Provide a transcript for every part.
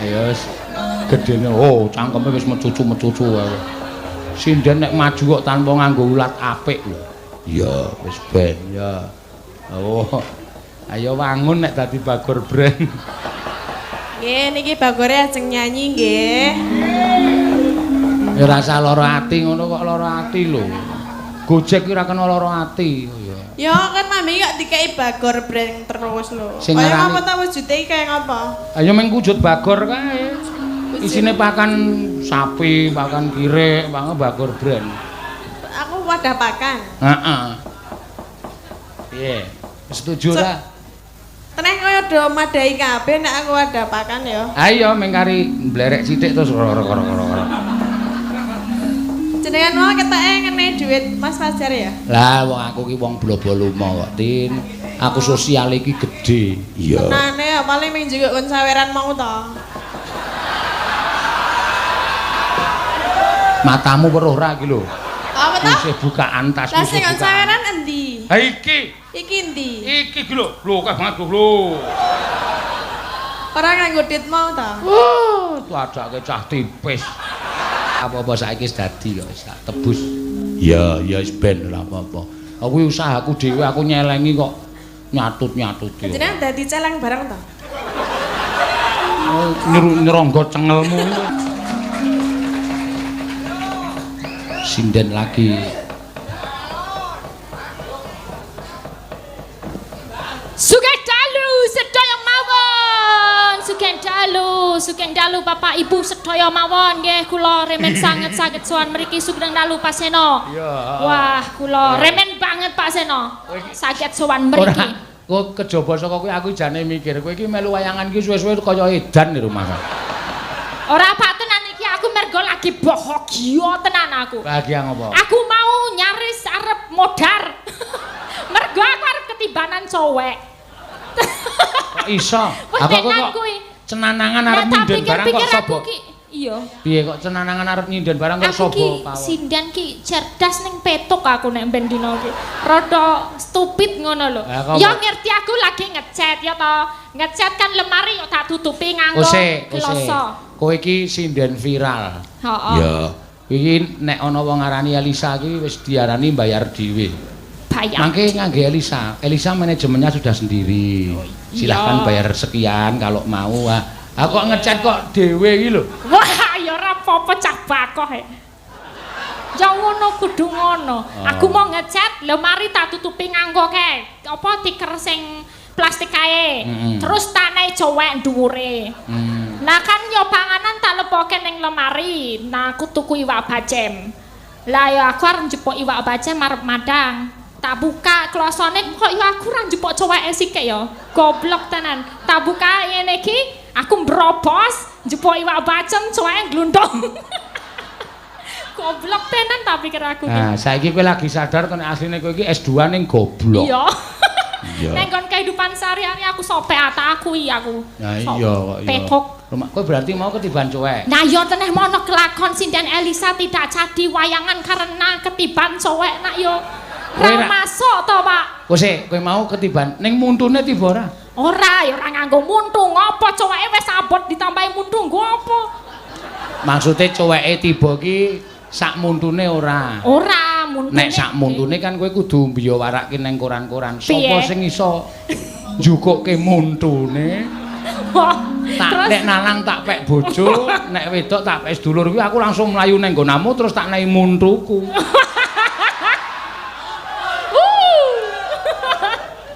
Ayo wis gedene oh cangkeme wis mecucu-mecucu wae. Sinden nek maju kok tanpa nganggo ulat apik lho. Iya, wis ben ya. Oh. Ayo wangun nek dadi Bagor Brand. Nggih, niki Bagore ajeng nyanyi nggih. Ya ora usah lara ati ngono kok lara ati lho. Gojek ki ora kena lara ati. Oh iya. Ya kan mami kok dikeki Bagor Brand terus lho. Sing Kaya ngarani- ngapa ta wujude iki kaya ngapa? Ayo meng wujud Bagor kae. Isine pakan sapi, pakan kirik, pakan Bagor Brand. Aku wadah pakan. Heeh. Piye? Setuju ora? Teneh kaya do madhahi kabeh nek aku wadah pakan ya. Ayo meng kari mblerek sithik terus ora. Jenengan mau keteke ngene dhuwit Mas Fajar ya? Lah wong aku ki wong blobo-lumo kok, Tin. Aku sosial iki gedhe. Iya. Tenane ya paling ming njukuk kon saweran mau to. Matamu weruh ra iki lho. Apa to? Isih bukaan tas Lah sing kon saweran endi? Ha iki. Iki endi? Iki iki lho. Lho akeh banget lho. Ora nganggo dit mau to? Wah, itu adake cah tipis. Apa-apa saiki wis dadi kok wis tak tebus. Iya, ya wis ben ora apa-apa. Aku usahaku dhewe aku nyelengi kok nyatut-nyatut yo. Jenengan dadi celeng bareng to? Oh, nyeronggo cengelmu. Sinden lagi. Sugeng dalu sedaya mawon. Sugeng dalu, sugeng dalu Bapak Ibu sedaya mawon nggih kula remen sanget-sanget sowan mriki sugeng dalu Pak Seno. Iya. Wah, kula remen banget Pak Seno. Saged sowan Ora, mriki. kok kejaba saka kuwi aku jane mikir kowe iki melu wayangan iki suwe-suwe kaya edan di rumah. Ora Pak tenan iki aku mergo lagi bahagia tenan aku. Bahagia ngopo? Aku mau nyaris arep modar. Mergo aku arep ketibanan cowek. Kok iso? Wah, Aku tenan kok kuwi. cenanangan Lah arep tak nyinden barang kok pikir-pikir aku sapa? ki iya. Piye kok cenanangan arep nyinden barang kok Aku sapa ki pawon? sinden ki cerdas ning petuk aku nek ben dina ki. Rada stupid ngono lho. Lah, kok Ya apa? ngerti aku lagi ngechat ya to. Ngechat kan lemari yo tak tutupi nganggo Ose, ose. kloso. Kowe iki sinden viral. Heeh. Iya. Iki nek ana wong ngarani Elisa iki wis diarani bayar dhewe. Bayar. Mangke ngangge Elisa. Elisa manajemennya sudah sendiri. Silahkan iya. bayar sekian kalau mau. Ah, aku kok ngechat kok dhewe iki lho. Wah, ya ora apa-apa cah bakoh e. Ya ngono kudu ngono. Oh. Aku mau ngechat lemari tak tutupi nganggo kae. Apa tiker sing plastik kae. Terus tak naik cowek dhuwure. Nah kan yo panganan tak lepoke ning lemari. Nah aku tuku iwak bacem. Lah yo aku arep njupuk iwak bacem arep madang. Tak buka klosone kok yo aku ora njupuk coweke sikik yo. Goblok tenan. Tak buka ngene iki, aku mbrobos njupuk iwak bacem coweke glundung. Goblok tenan tak pikir aku ki. Nah, saiki kowe lagi sadar to nek asline kowe iki S2 ning goblok. Iya. Iya. Ning nggon kehidupan sehari-hari aku sopek ata aku iki aku. Nah iya kok iya. Petok. Rumah kowe berarti mau ketiban cowek. Nah ya teneh mono kelakon sinden Elisa tidak jadi wayangan karena ketiban cowek nak yo. Kowe Ra ra- masuk to, Pak. Kowe sik, kowe mau ketiban ning muntune tiba ora? Ora, ya ora nganggo muntu. Ngopo coweke wis abot ditambahi muntu nggo apa? Maksude coweke tiba ki sak muntune ora. Ora, muntune. Nek sak muntune kan kowe kudu mbiyawarake nang koran-koran. Sopo Piye? sing iso njukukke muntune? Wah, Tak terus nek nalang tak pek bojo, nek wedok tak pek sedulur kuwi aku langsung mlayu nang nggonamu terus tak naik muntuku.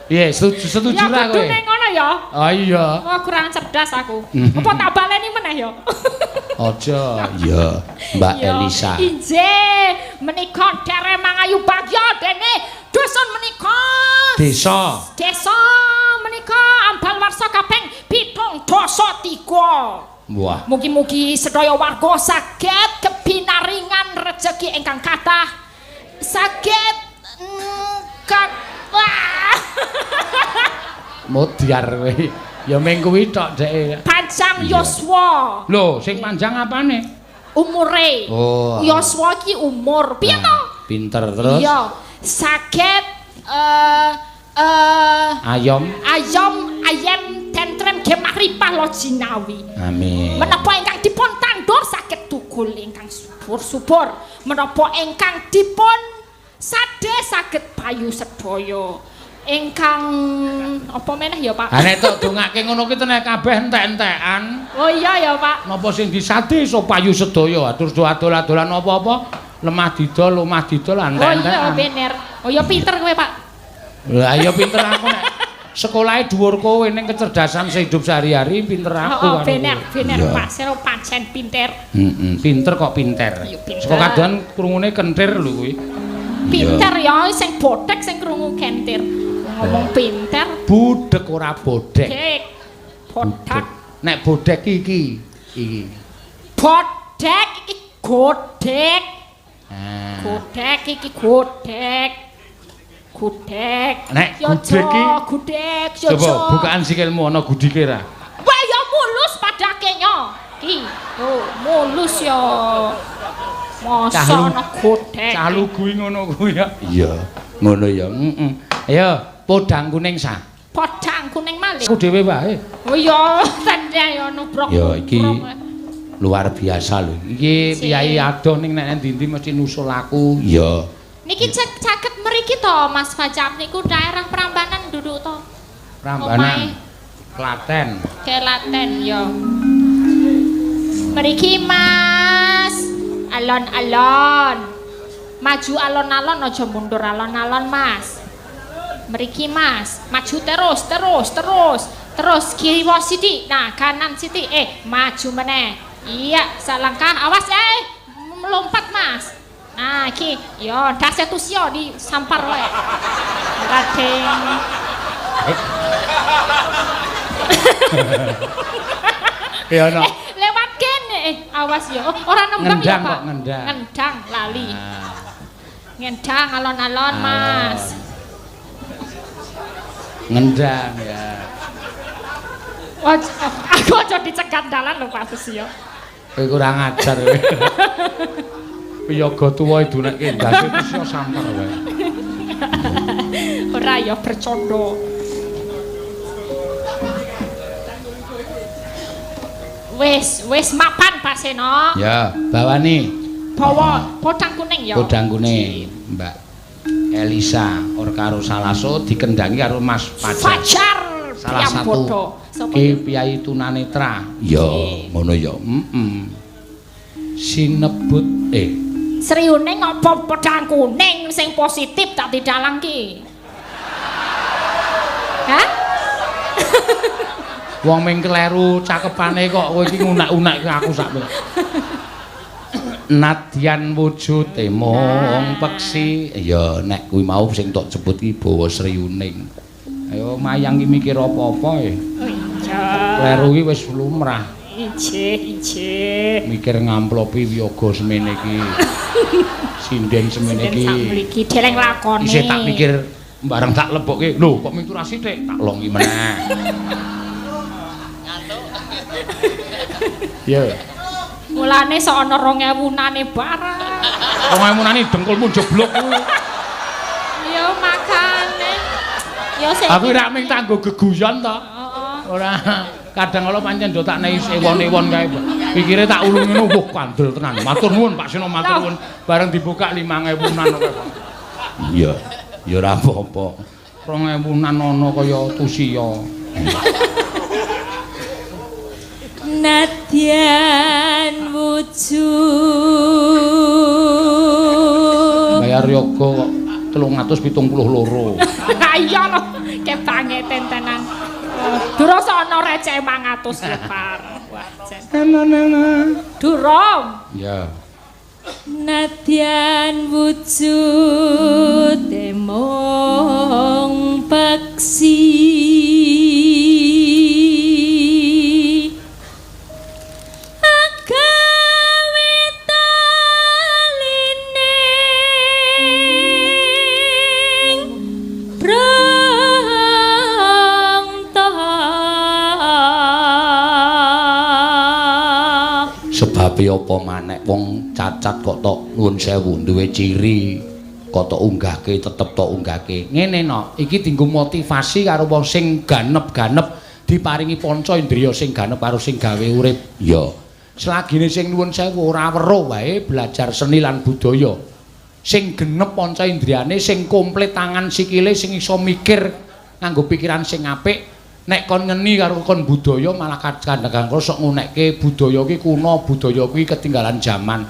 Piye, setuju ya ra kowe? kudune ngono ya. Ah iya. Wah, kurang cerdas aku. Apa tak baleni meneh ya? Aja. Iya, Mbak Ya, Elisa. Injih, menika derek mangayu bagya dene dusun menika. Desa. Desa menika ambal warsa kaping 73. Wah. Mugi-mugi sedaya warga saged kebinaringan rejeki ingkang kathah. Saged wah. Modiar kowe. Ya mung kuwi tok dheke. Panjang Iya. yuswa. Lho, sing panjang apane? Umure. Oh. Yuswa iki umur. Piye to? Pinter terus. Iya, saged Ayom. ayom ayem tentrem gemah ripah lo jinawi. Amin. Menapa ingkang dipun tandur saged tukul ingkang subur-subur, menapa ingkang dipun sade saged payu sedaya. Ingkang apa meneh ya, Pak? Ha nek tok dongake ngono ki tenan kabeh entek-entekan. Oh iya ya, Pak. Napa sing disade iso payu sedaya, terus do adol-adolan apa-apa, lemah didol, omah didol entek-entekan. Oh iya bener. Oh ya pinter kowe, Pak. Lah iya pinter aku nek sekolahe dhuwur kowe ning kecerdasan sehidup sehari-hari pinter aku. Oh, bener, bener Pak Seno pancen pinter. Heeh, pinter kok pinter. Saka kadohan krungune kentir lho kuwi. Pinter ya sing bodhek sing krungu kentir. Ngomong pinter. Budhek ora bodhek. Bodhek. Nek bodhek iki iki. Bodhek iki godhek. Godhek iki godhek. Gudeg. Nek gudeg iki gudeg yo. Coba bukaan sikilmu ana gudike ra? Wah ya mulus padake nyo. Ki. Oh, mulus yo. Masa ana gudeg. Cah lugu ngono kuwi ya. Iya, ngono ya. Heeh. Ayo, podang kuning sa. Podang kuning malih. Aku dhewe wae. Oh iya, tenan yo nubruk. Ya iki luar biasa lho. Iki piyayi adoh ning nek ndi-ndi mesti nusul aku. Iya. Niki caket mriki to Mas Fajar niku daerah Prambanan duduk to. Prambanan. Klaten. Klaten ya. Mriki Mas. Alon-alon. Maju alon-alon aja mundur alon-alon Mas. Mriki Mas, maju terus terus terus. Terus kiri sithik. Nah, kanan sithik. Maju meneh. Iya, salangkah awas melompat Mas. Nah, iki yo ndase tusyo disampar wae. Radeng. Ya ana. Lewat kene, awas yo. Oh, ora nembang ya, Pak. Ngendang, ngendang lali. Ngendang alon-alon, Mas. Ngendang ya. Wah, aku aja dicegat dalan lho Pak Susio. Kowe kurang ajar kowe. Piyaga tuwa idunekke ndase tusya sampar wae. Ora ya bercanda. Wis, wis mapan Pak Seno. Ya, bawani. Bawa podang kuning ya. Podang kuning, Mbak Elisa or karo Salaso dikendangi karo Mas Fajar. Fajar salah satu ki piyayi tunanetra. Ya, ngono ya. Heeh. Sinebut Sriuning apa podang kuning sing positif tak didalang ki. Hah? Wong ming kleru cakepane kok kowe iki ngunak-unakke aku sak. Nadyan wujude mung peksi. Ya nek kuwi mau sing tok sebut ki bawa Sriuning. Ayo mayang ki mikir apa-apa e. Oh iya. Kleru ki wis lumrah. Ijih, ijih. Mikir ngamplopi wiyaga semene iki. Sinden semene iki. Sakmriki dereng lakone. Isih tak pikir bareng tak lebokke. Lho, kok mitur sithik tak longi meneh. Ngantuk. Ya. Mulane sok ana 2000-nane barang. 2000-nane dengkulmu jeblok kuwi. Ya makane. Ya sing aku ora mung tanggo geguyon to. Heeh. Ora. Kadang kala pancen do tak nehi ewon-ewon kae. Pikire tak ulung ngono, wah kandel tenan. Matur nuwun Pak Seno, matur nuwun. Bareng dibuka 5000-an kok. Iya, ya ora apa-apa. 2000-an ana kaya tusiya. Nadyan wujud. Bayar yoga kok 372. Ha iya lho, kebangeten tenan. Durung ana receh 500 lepar. Wah, jan. Durung. Ya. Nadyan wujude mung peksi. Agawe taline Sebabe apa maneh wong cacat kok tok nuwun sewu duwe ciri kok tok unggahke tetep tok unggahke. Ngene no, iki dienggo motivasi karo wong sing ganep-ganep Diparingi panca indriya sing ganep karo sing gawe urip. Ya. Selagine sing nuwun sewu ora weruh wae belajar seni lan budaya. Sing genep panca indriyane, sing komplit tangan sikile, sing iso mikir nganggo pikiran sing apik. Nek kon nyeni karo kon budaya malah kadang-kadang sok ngunekke budaya ki kuno, budaya kuwi ketinggalan jaman.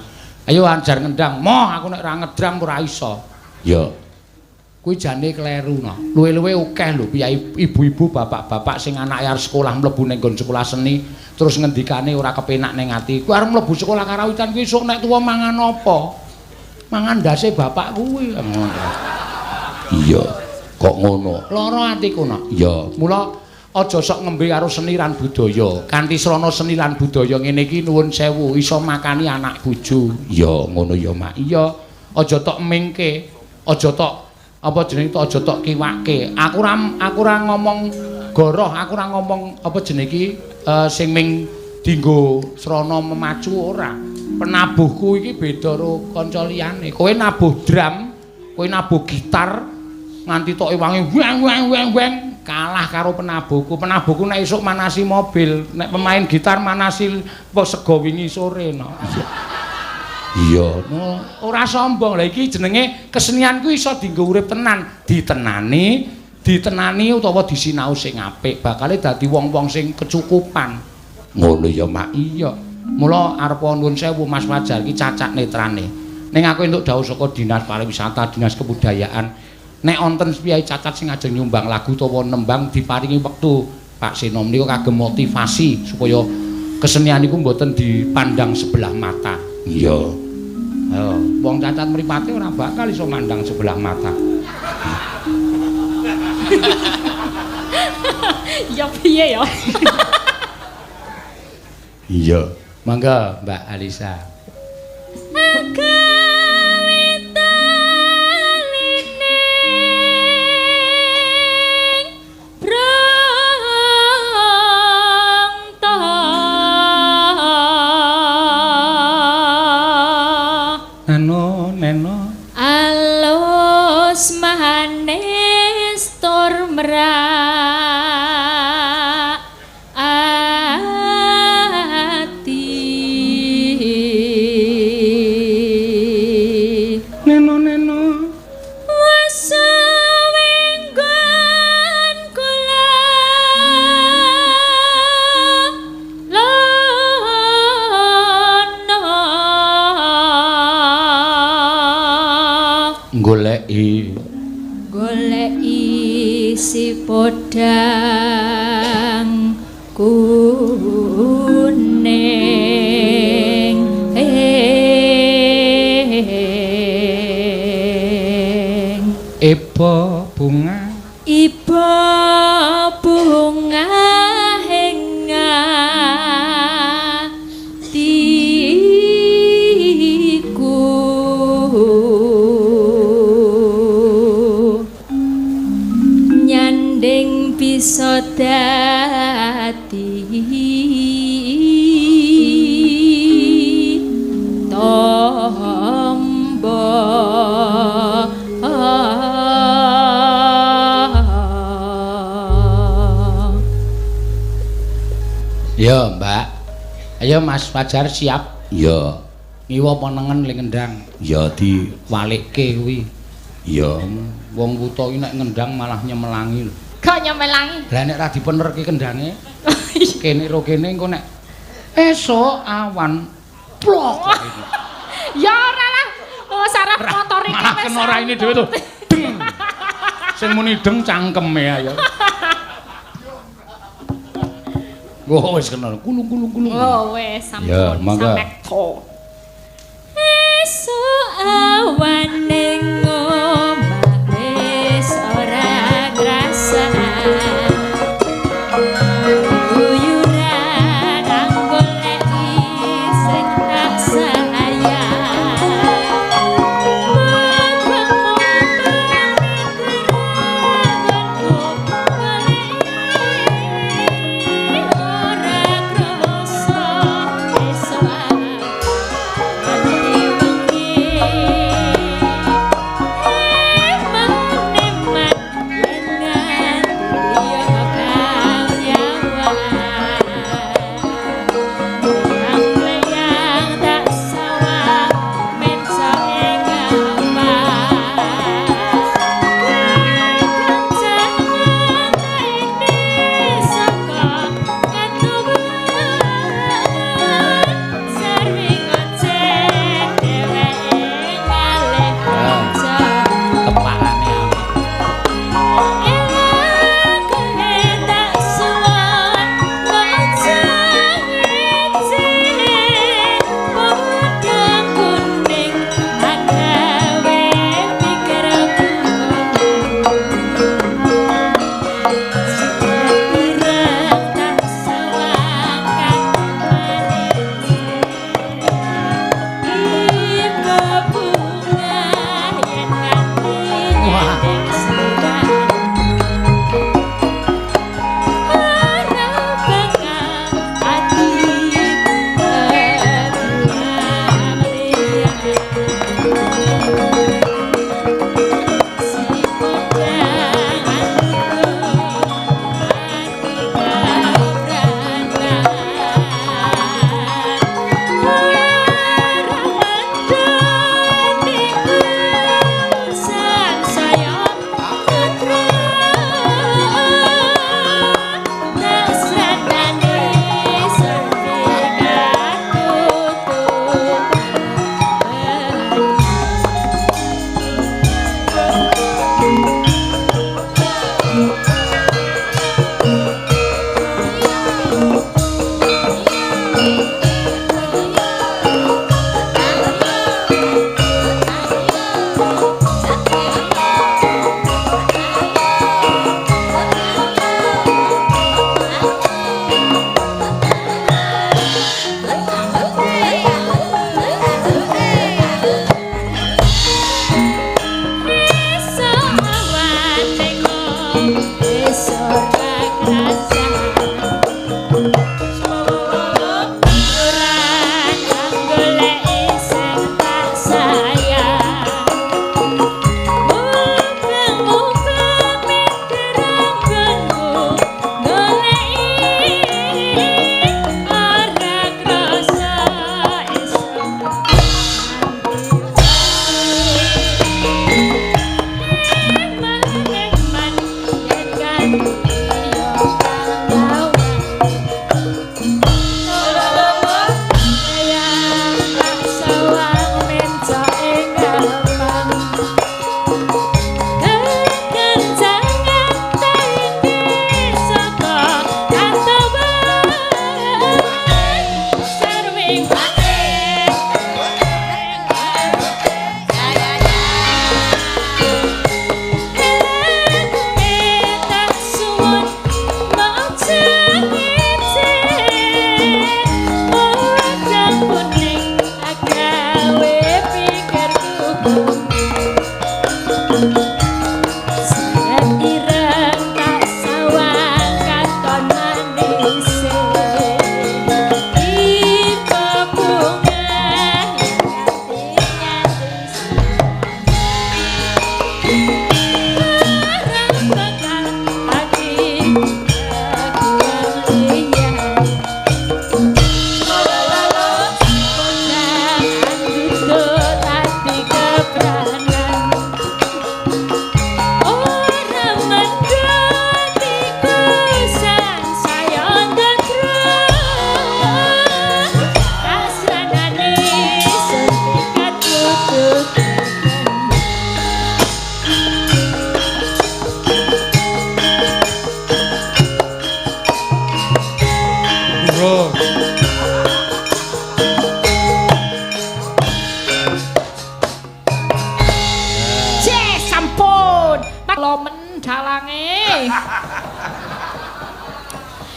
Ayo ajar ngendang, moh aku nek ora ngedram ora iso. Ya. Kuwi jane kleru no. Luwe-luwe akeh lho piyai ibu-ibu, bapak-bapak sing anake arep sekolah mlebu ning nggon sekolah seni, terus ngendikane ora kepenak ning ati. Kuwi arep mlebu sekolah karawitan kuwi esuk nek tuwa mangan apa? Mangan ndase bapak kuwi. Ngono. Iya, kok ngono. Lara atiku no. Iya, mula aja sok ngembe karo seni lan budaya. Kanthi srana seni lan budaya ngene iki nuwun sewu iso makani anak bojo. Iya, ngono ya, Mak. Iya, aja tok mingke, aja tok apa jenenge aja tok kiwake. Aku ora ngomong goroh, aku ora ngomong apa jenenge iki sing ming dinggo srana memacu ora. Penabuhku iki beda karo kanca liyane. Kowe nabuh drum, kowe nabuh gitar nganti tok ewangi weng weng weng weng kalah karo penabuhku. Penabuhku nek esuk manasi mobil, nek pemain gitar manasi sego wingi sore no. Iya, no, ora sombong. Lah iki jenenge kesenian kuwi iso dienggo urip tenan, ditenani, ditenani utawa disinau sing apik, bakale dadi wong-wong sing kecukupan. Ngono ya, Mak. Iya. Mula arep nuwun sewu Mas Fajar iki cacak netrane. Ning aku entuk dawuh saka Dinas Pariwisata, Dinas Kebudayaan. Nek wonten piyai cacat sing ajeng nyumbang lagu utawa nembang diparingi wektu Pak Seno menika kagem motivasi supaya kesenian iku mboten dipandang sebelah mata. Iya. Ayo, wong cacat mripate ora bakal iso mandang sebelah mata. Ya piye ya? Iya. Mangga Mbak Alisa. Neno, neno. Alus manis tur merak ati. Neno, neno. Wasawenggon kula lono goleki goleki si podang kuning iba bunga iba bunga ing atiku nyanding bisa dadi tombo. Ya, Mbak. Ayo Mas Fajar siap? Ya. Ngiwa apa nengen le ngendang? Ya diwalikke kuwi. Ya, wong wuta iki nek ngendang malah nyemelangi lho. Kok nyemelangi? Lah nek ra dipenerke kendange, kene ro kene engko nek esuk awan plok. Ya ora lah. Oh, saraf motor iki wis. Malah kena raine dhewe to. Deng. Sing muni deng cangkeme ayo. Oh, wis kenal. Kulung kulung kulung. Oh, wis sampun samekto. Esuk awan ning omah wis ora krasa. Guyuran anggoleki sing tak sayang. Ora krasa esuk ati wengi.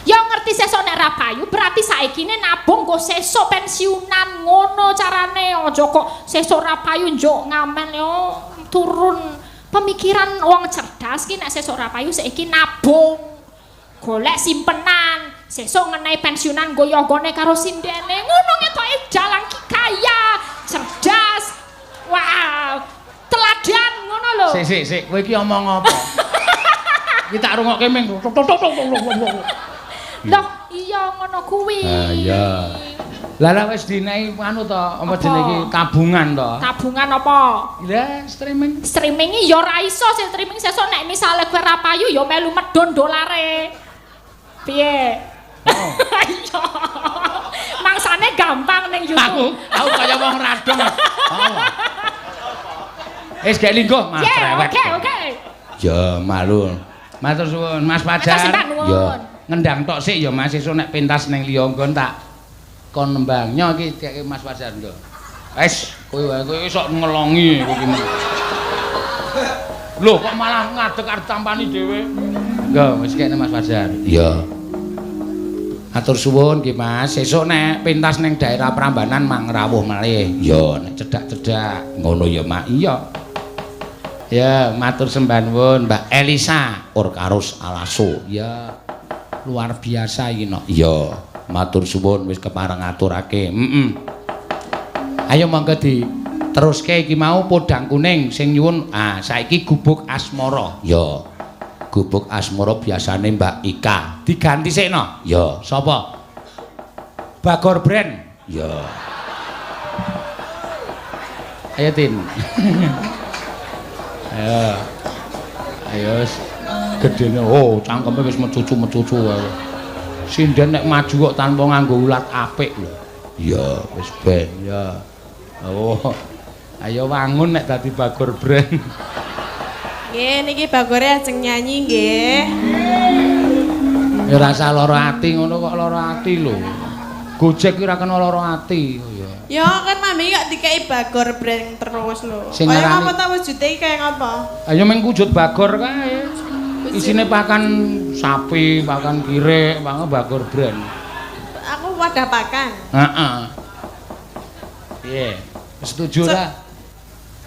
Ya ngerti sesuk nek ra payu berarti saikine nabung nggo sesuk pensiunan ngono carane. Aja kok sesuk ra payu njuk ngamen yo turun pemikiran wong cerdas ki nek sesuk ra payu saiki nabung. Golek simpenan, sesuk ngenai pensiunan nggo yogone karo sindene. Ngono ngetoke jalan ki kaya, cerdas. Wah, teladan ngono lho. Sik sik sik, kowe iki omong apa? Iki tak rungokke ming. Loh, iya ngono kuwi. Ha iya. Lah lah wis dinehi anu to, apa jenenge iki tabungan to? Tabungan apa? Lah streaming. Streaming iki ya ora iso sing streaming sesuk nek misale kowe ra payu ya melu medhun dolare. Piye? Oh. Iya. Mangsane gampang ning YouTube. Aku kaya wong radong. Oh. Wis gek lingguh, Mas Trewek. Oke, oke. Ya malu. Matur suwun Mas Fajar. Ya ngendang tok sik ya Mas, sesuk nek pentas ning liya nggon tak kon nembang. Nyo iki dikeke Mas Fajar nggo. Wis, kowe wae kowe sok ngelongi kowe iki. Lho kok malah ngadeg arep tampani dhewe. Nggo wis kene Mas Fajar. Iya. Atur suwun nggih Mas, sesuk nek pentas ning daerah Prambanan mang rawuh malih. Ya nek cedhak-cedhak ngono ya Mak. Iya. Ya, matur sembah nuwun Mbak Elisa Orkarus Alaso. Ya. Luar biasa iki nok. Iya, matur suwun wis kepareng ngaturake. Heeh. Ayo monggo diteruske iki mau podang kuning sing nyuwun. Ah, saiki gubuk asmara. Ya. Gubuk asmara biasane Mbak Ika. Diganti sik no. Ya, sapa? Bagor Brand. Ya. Ayo Tin. Ayo. Ayo gedene oh cangkeme wis mecucu-mecucu wae. Sinden nek maju kok tanpa nganggo ulat apik lho. Iya, wis ben ya. Oh. Ayo wangun nek dadi Bagor Brand. Nggih, niki Bagore ajeng nyanyi nggih. Ya ora usah lara ati ngono kok lara ati lho. Gojek ki ora kena lara ati ya. Ya kan mami kok dikeki Bagor Brand terus lho. Kaya ngapa ta wujude iki kaya ngapa? Ayo meng wujud Bagor kae. Isine pakan sapi, pakan kirek, pakan Bagor Brand. Aku wadah pakan. Heeh. Piye? Setuju ora?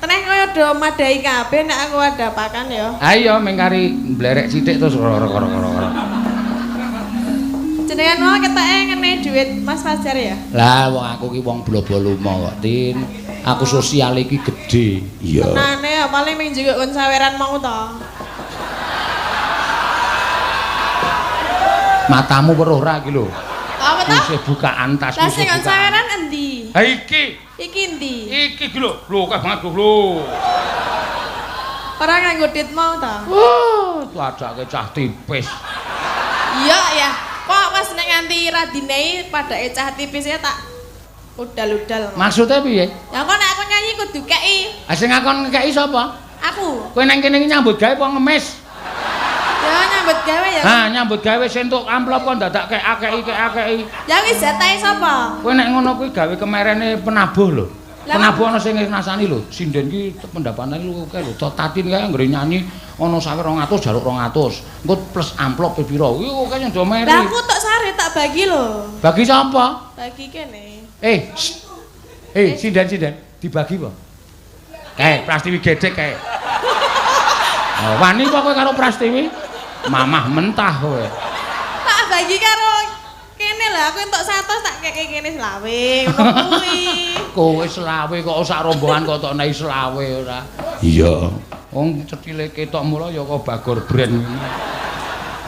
Teneh kaya do madhahi kabeh nek aku wadah pakan ya. Ayo meng kari mblerek sithik terus ora-ora. Jenengan mau ketoke ngene dhuwit Mas Fajar ya? Lah wong aku ki wong blobo lumo kok, Tin. Aku sosial iki gedhe. Iya. Tenane ya paling ming njukuk kon saweran mau to. Matamu weruh ra iki lho. Apa to? Isih bukaan tasku. Lah sing kon saweran endi? Ha iki. Iki endi? Iki iki lho. Lho akeh banget lho. Ora nganggo dit mau to? Wah, tuadake cah tipis. Iya ya. Kok pas nek nganti ra dinei padake cah tipis ya tak udal-udal. Maksudnya piye? Ya kok nek aku nyanyi kudu kei. Ha sing ngakon ngekeki sapa? Aku. Kowe nang kene iki nyambut gawe apa ngemis? Ya nyambut Nyambut gawe ya. Ha, nyambut gawe sing entuk amplop kok dadak kek-akeki. Ya wis jatahe sapa? Kowe nek ngono kuwi gawe kemerene penabuh lho. Penabuh ana sing ngrasani lho. Sinden ki pendapatane lu akeh lho. Tatin kae anggere nyanyi ana sawe 200 jaruk 200. Engko plus amplop pira? Kuwi akeh sing do meri. Lah aku tok sare tak bagi lho. Bagi sapa? Bagi kene. Sinden-sinden dibagi apa? Kae Prastiwi gedhek kae. Oh, wani kok kowe karo Prastiwi? Mamah mentah kowe. Tak bagi karo kene lah, aku entuk 100 tak keke kene selawe ngono kuwi. Kowe selawe kok sak rombongan kok tok nei selawe ora. Iya. Wong cethile ketok mula ya kok Bagor brand.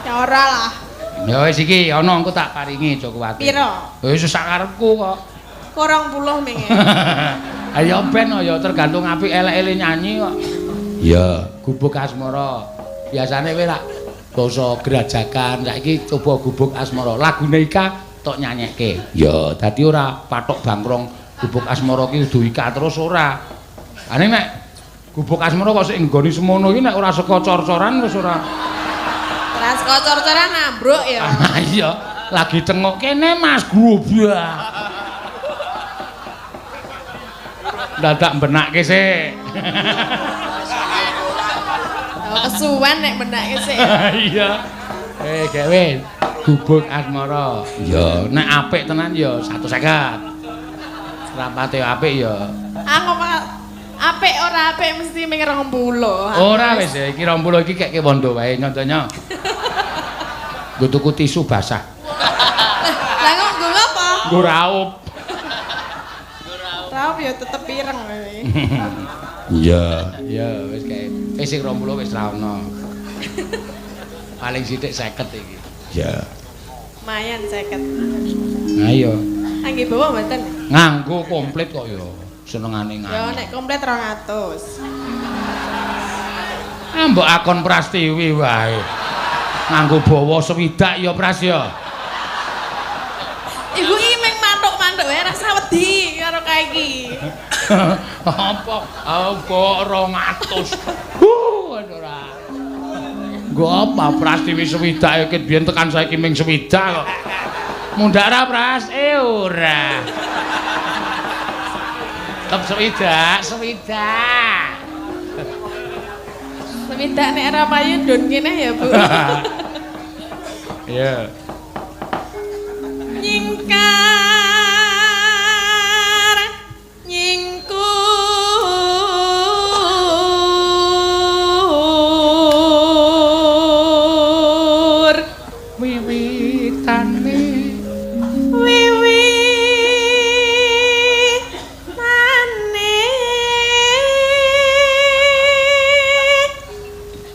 Ya ora lah. Ya wis iki ana engko tak paringi aja kuwatir. Piro? Wis sak karepku kok. 20 menge. Ayo ben ya tergantung apik elek-elek nyanyi kok. Iya, Gubuk Asmara. Biasane kowe lak basa grajagan, saiki coba Gubuk Asmara. Lagune Ika tok nyanyekke. Ya, dadi ora patok bangkrong Gubuk Asmara ki kudu Ika terus ora. Ane nek Gubuk Asmara kok sik nggoni semono iki nek ora saka cor-coran wis ora. Ora saka cor-coran ambruk ya. Iya, lagi tengok kene Mas Grobak. Dadak benakke sik. Oh, kesuwen nek benakke sik. Iya. Gawe Gubuk Asmara. Ya, nek apik tenan ya 150. Rapate apik ya. Aku apik ora apik mesti ming 20. Ora wis iki 20 iki keke wondo wae nyontone. Nggo tuku tisu basah. Lah kok nggo apa? Nggo raup. Raup ya tetep ireng kowe. Iya, iya wis kae. Wis sing 20 wis ra ono. Paling sithik 50 iki. Iya. Lumayan 50. Ha iya. Angge bawa mboten? Nganggo komplit kok ya. Senengane nganggo. Ya nek komplit 200. Ah mbok akon Prastiwi wae. Nganggo bawa swidak ya Pras ya. Ibu iki mung mantuk-mantuk wae rasa wedi karo kae iki. Apa? Apa 200? Ora. Nggo apa Prastiwi swidak iki biyen tekan saiki ming swidak kok. Mundhak ra Pras? Ora. Tetep swidak, swidak. Swidak nek ora payu ndon kene ya, Bu. Iya. Nyingkar nyingkur wiwitane wiwitane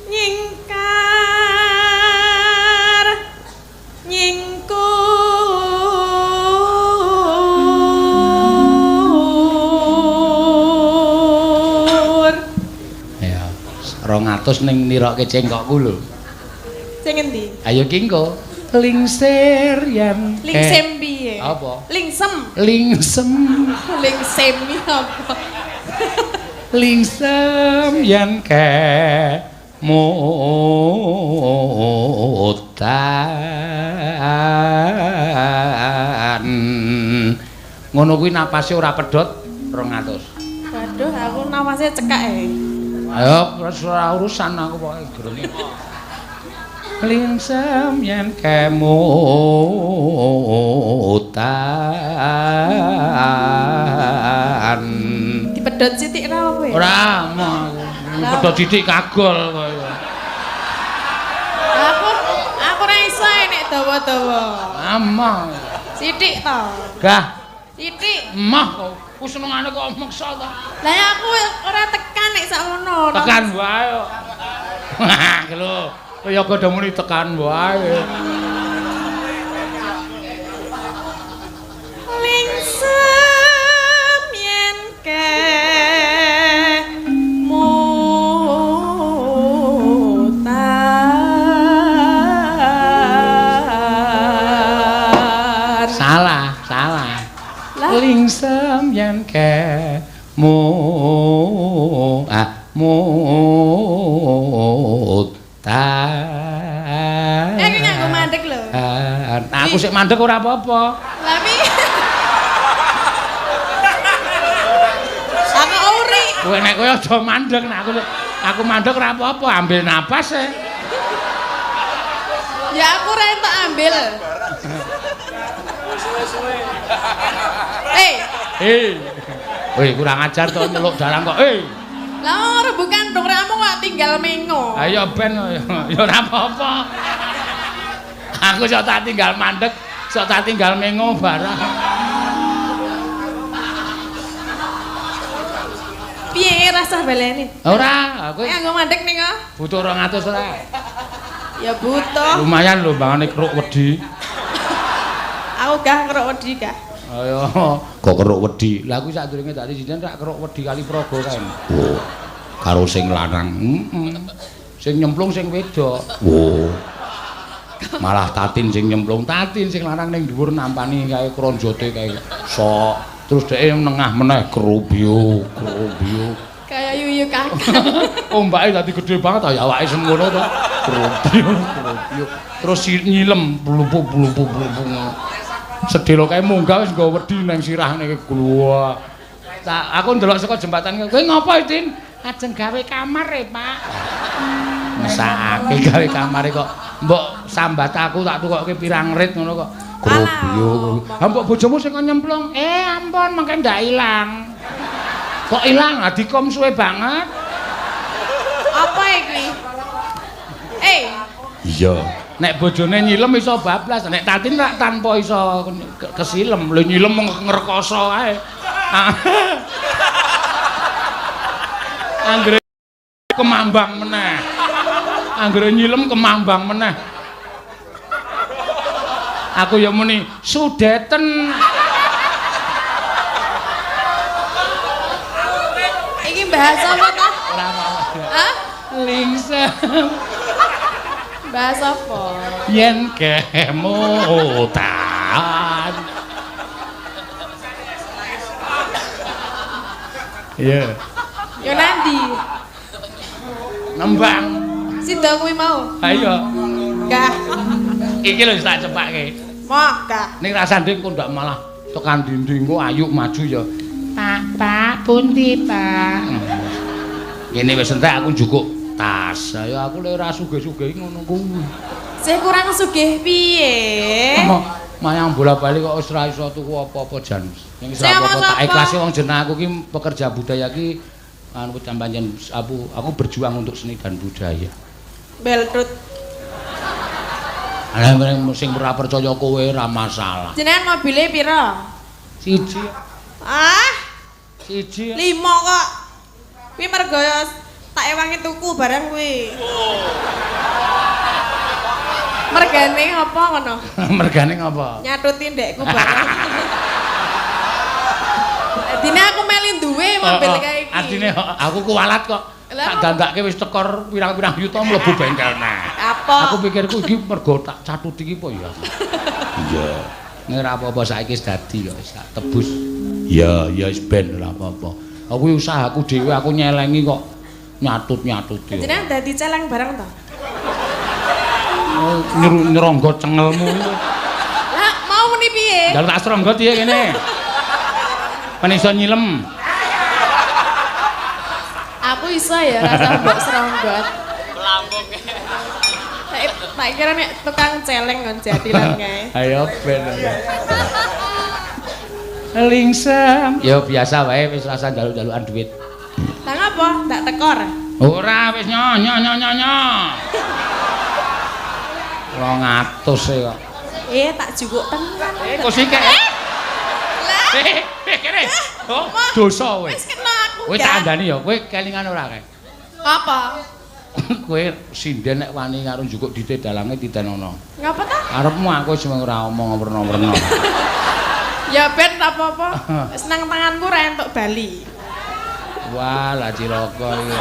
nyingkar nyingkur. Ya, 200 ning nirokke cengkokku lho. Sing endi? Ayo ki engko. Lingsir yen Lingsem piye? Apa? Lingsem. Lingsem. Lingsem iki apa? Lingsem yen kemutan. Ngono kuwi napase ora pedhot 200. Waduh, aku napase cekak e. Ayo ora urusan aku pokoke gerenge. Lingsem yen kemutan. Dipedhot sithik ra apa ya? Ora, pedhot sithik kagol kaya. Aku ora iso nek dawa-dawa. Amah. Sithik to. Gah. Sithik. Emah kok. Ku senengane kok meksa to. Lah aku ora tekan nek sakmono. Tekan wae kok. Wah, lho. Kaya kada muni tekan wae. Lingsem yen kemutan. Salah, salah. Lingsem yen kemu ah mut tan. Aku sik mandek ora apa-apa. Lah piye? Aku uri. Kowe nek kowe aja mandek, nek aku mandek ora apa-apa, ambil napas e. Ya aku ora entuk ambil. Suwe-suwe. Eh. Weh, kurang ajar to nyeluk dalang kok. Lah rebukan dong ramu kok tinggal mengo. Ayo ben ya ora apa-apa. Aku sok tak tinggal mandek, sok tak tinggal mengo barang. Piye rasah baleni? Ora, aku nganggo mandek ning kok. Butuh 200 ora? Ya butuh. Lumayan lho bangane keruk wedi. Aku gah keruk wedi gah. Ayo, kok keruk wedi. Lah aku sadurunge dadi sinden rak keruk wedi kali praga kae. Oh. Karo sing lanang. Heeh. Sing nyemplung sing wedok. Oh. Malah Tatin sing nyemplung, Tatin sing lanang ning dhuwur nampani kae kronjote kae. Sok. Terus dheke nengah meneh krubyo, krubyo. Kaya yuyu kakak. Ombake dadi gedhe banget ya awake semono to. Krubyo, krubyo. Terus nyilem blupuk-blupuk blupuk. Sedelo kae munggah wis nggawa wedi nang sirah niki gluwak. Tak aku ndelok saka jembatan kowe ngopo, Tin? Ajeng gawe kamar e, Pak. Mesakake gawe kamare kok. Mbok sambat aku tak tukokke pirang rit ngono kok. Krobyo. Ha mbok bojomu sing nyemplung. Ampun mengke ndak ilang. Kok ilang? Ha dikom suwe banget. Apa iki? Iya. Nek bojone nyilem iso bablas, nek Tatin rak tanpa iso kesilem, lho nyilem ngrekoso ae. Anggere kemambang meneh. Anggere nyilem kemambang meneh. Aku ya muni sudeten. Iki bahasa apa ta? Ora apa-apa. Hah? Lingsem. Bahasa apa? Yen kemutan. Iya. Yo nandi. Nembang. Sida kuwi mau. Ha iya. Gah. Iki lho tak cepake. Moh, gah. Ning rasane kok ndak malah tekan dinding kok ayuk maju ya. Pak, Pak, pundi, Pak? Ngene wis entek aku njukuk tas. Ayo aku lek ora sugih-sugih ngono kuwi. Sih kurang sugih piye? Mayang bola-bali kok wis ora iso tuku apa-apa jan. Ning wis ora apa-apa tak ikhlasi wong jeneng aku ki pekerja budaya ki anu pancen aku berjuang untuk seni dan budaya. Beltrut. Lah sing ora percaya kowe ora masalah. Jenengan mobile pira? Siji. Ah? Siji. 5 kok. Kuwi mergo tak ewangi tuku barang kuwi. Mergane ngopo ngono? Mergane ngopo? Nyatuti ndekku barang. Dine aku meli duwe mobil kae iki. Artine aku kuwalat kok. Tak dandake wis tekor pirang-pirang yuta mlebu bengkel nah. Apa? Aku pikirku iki mergo tak catuti iki apa ya? Iya. Nek ora apa-apa saiki wis dadi kok wis tak tebus. Iya, ya wis ben ora apa-apa. Aku usahaku dhewe aku nyelengi kok nyatut-nyatuti. Jenengan dadi celeng barang to? Oh, nyeronggo cengelmu. Lah, mau muni piye? Njaluk tak seronggo piye kene? Men iso nyilem. Aku iso ya rasa mbok seronggot. Lambung. Tak kira nek tukang celeng kon jatilan kae. Ayo ben. Lingsem. Ya biasa wae wis rasa njaluk-njalukan duit. Lah ngapa? Ndak tekor. Ora wis nyo nyo nyo nyo nyo. 200 e kok. Tak jukuk tenan. Kok sik. Lah. Kene. Oh, dosa kowe. Wis kena aku. Kowe tak andani ya, kowe kelingan ora kae? Apa? Kowe sinden nek wani karo njukuk dite dalange titenono. Ngapa ta? Karepmu aku wis ora omong werna-werna. Ya ben tak apa-apa. Wis nang tanganku ora entuk bali. Wah, lah cilaka iki.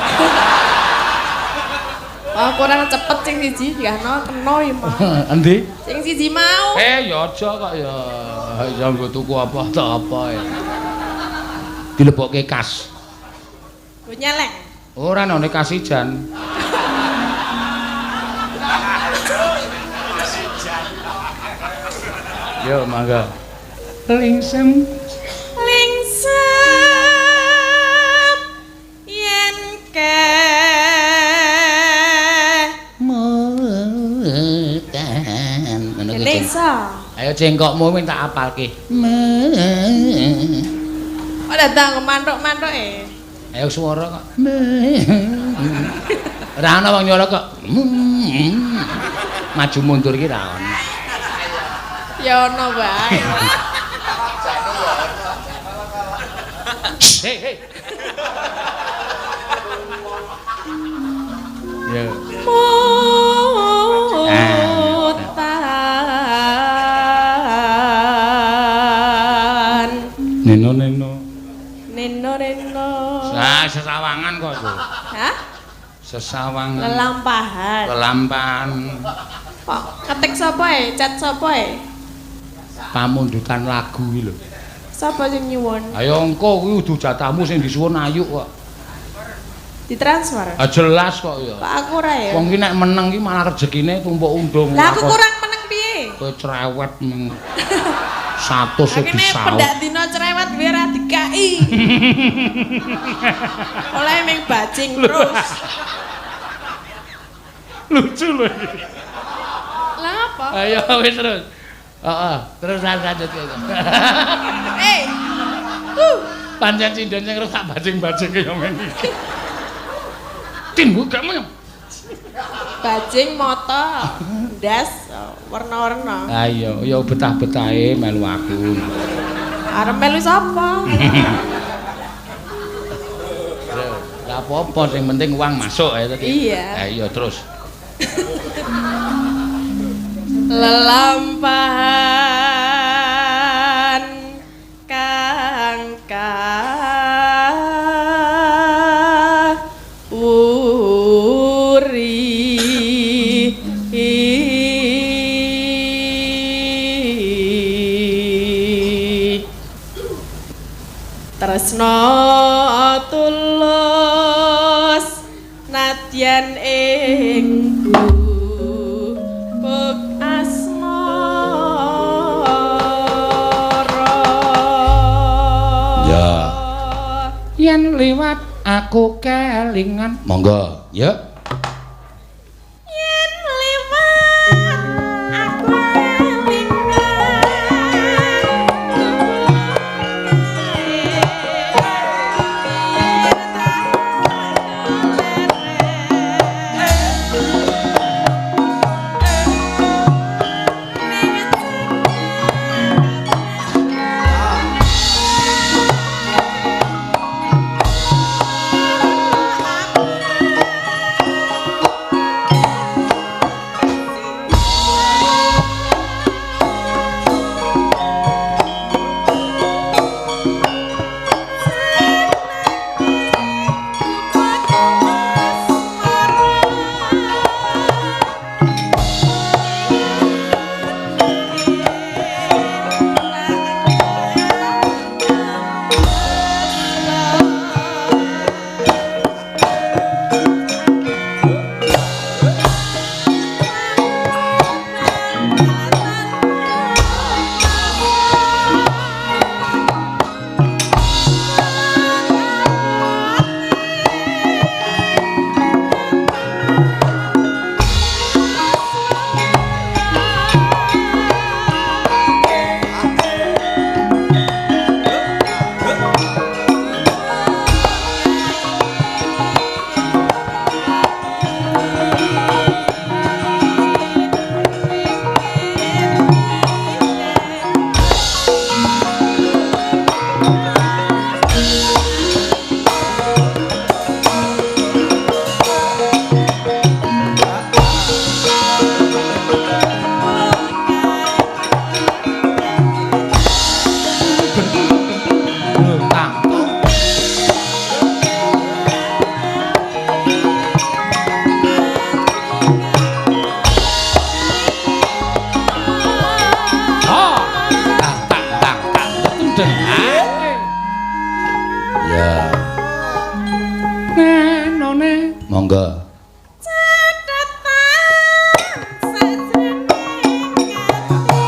Wah, kurang cepet sing siji gahno kena ya mau. Endi? Sing siji mau. Ya aja kok ya. Ya nggo tuku apa ta apa ya. Dilebokke kas. Nggo nyeleng. Ora nang kasijan. Yo mangga. Lingsem Lingsem yen ke mutan. Ngono kuwi. Iso. Ayo cengkokmu kuwi tak apalke. Oh datang mantuk-mantuk e. Ayo swara kok. Ora ana wong nyuara kok. Maju mundur ki ra ono. Ya ono wae. Hei hei. Ya. Mutan. Neno neno. Neno neno. Ah, sesawangan kok itu. Hah? Sesawangan. Lelampahan. Lelampahan. Kok ketik sapa e? Chat sapa e? Pamundutan lagu iki lho. Sapa sing nyuwun? Ayo engko kuwi udu jatahmu sing disuwun Ayu kok. Ditransfer? Ah jelas kok ya. Kok aku ora ya? Wong ki nek meneng ki malah rezekine tumpuk undung. Lah aku kurang meneng piye? Kowe cerewet meng. 100 Lah kene disaut. pendak dina cerewet kuwi ora dikai. Oleh ming bajing terus. Lucu lho iki. Lah apa? Ayo wis terus. Heeh, terus lanjut. Eh. Pancen sinden sing tak bajing-bajing kaya ngene iki. Tin gak menyem. Bajing moto, ndas warna-warna. Ha iya, ya betah-betahe melu aku. Arep melu sapa? Lah apa-apa sing penting uang masuk ya tadi. Iya. Ha iya terus. Lelampahan kang kawuri tresna tulus nadyan ing gubuk asmara. Ya. Yen liwat aku kelingan. Monggo, ya. Yen liwat aku kelingan. Ya. Nenone. Monggo. Catatan sajroning ati.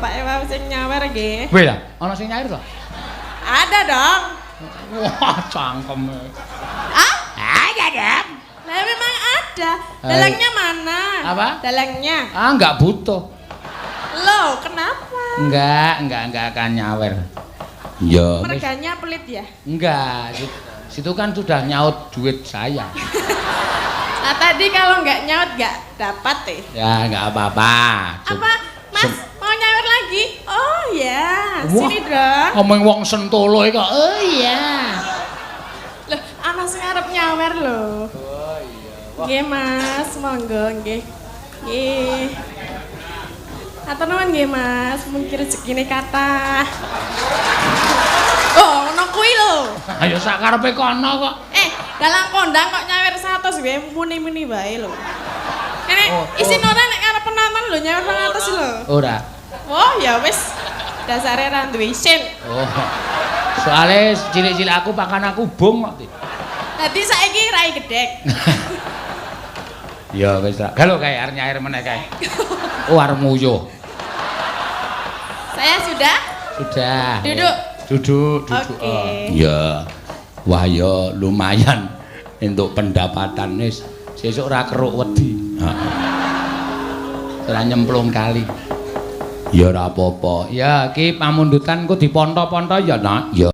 bapake wae sing nyawer nggih. Weh lah, ana sing nyawer to? Ada dong. Wah, cangkeme. Ah? Ada dong. Lah memang ada. Dalangnya mana? Apa? Dalangnya. Ah, enggak butuh. Loh, kenapa? Enggak akan nyawer. Ya, wis. Merganya pelit ya? Enggak, situ kan sudah nyaut duit saya. Nah, tadi kalau enggak nyaut enggak dapat deh. Ya, enggak apa-apa. Apa? Mas, mau nyawer lagi? Oh ya, Wah. sini dong. Ngomong wong Sentolo iki kok. Oh iya. Loh, ana sing arep nyawer lho. Oh iya. Nggih, Mas, monggo nggih. Nggih. Atur nuwun nggih, Mas, mungkin rezekine kathah. Oh, ngono kuwi lho. Ayo sak karepe kono kok. Dalang kondang kok nyawer 100 wae muni-muni wae lho. Kene Oh, isin oh. ora nek ngarep penonton lho nyawer 200 lho. Ora. Oh, ya wis. Dasare ra duwe isin. Oh. Soale cilik-cilik aku pakan aku bung kok. Dadi saiki rai gedhek. Ya wis lah. Galo kae arep nyair meneh kae. Oh, arep nguyuh. Saya sudah Sudah. Duduk. Duduk, duduk. Oke. Oh. Ya. Wah ya lumayan untuk pendapatan wis. Sesuk ora keruk wedi. Heeh. Ora nyemplung kali. Ya ora apa-apa. Ya iki pamundutan ku diponto-ponto ya, Nak. Ya.